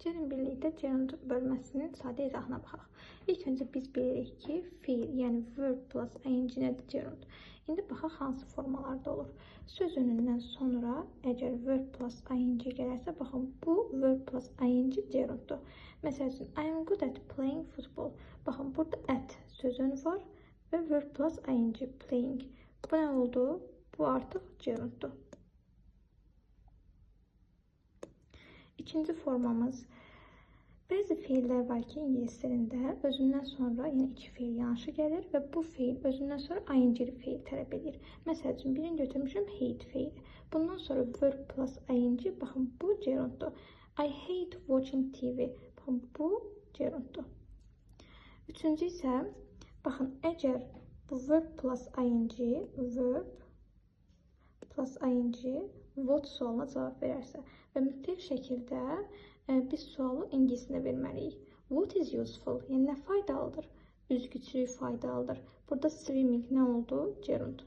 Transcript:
Gəlin birlikdə gerund bölməsinin sadə izahına baxaq. İlk öncə biz bilirik ki, feil, yəni verb plus ing nədir? Gerund. İndi baxaq hansı formalarda olur. Söz önündən sonra əgər verb plus ing gələrsə, baxın bu verb plus ing gerunddur. Məsəl üçün, I am good at playing football. Baxın burada at söz önü var və verb plus ing playing. Bu nə oldu? Bu artıq gerunddur. İkinci formamız. Bəzi feillər var ki, ingilis dilində özündən sonra, yəni iki feil yanaşı gəlir və bu feil özündən sonra ing-li feil tələb edir. Məsəl üçün, birini götürmüşəm hate feili. Bundan sonra verb plus ing, baxın bu gerunddur. I hate watching TV. Baxın bu gerunddur. Üçüncü isə, baxın əgər bu verb plus ing, verb plus ing what sualına cavab verərsə və mütləq şəkildə biz sualı ingilisində verməliyik. What is useful? Yəni nə faydalıdır? Üzgüçülük faydalıdır. Burada swimming nə oldu? Gerund.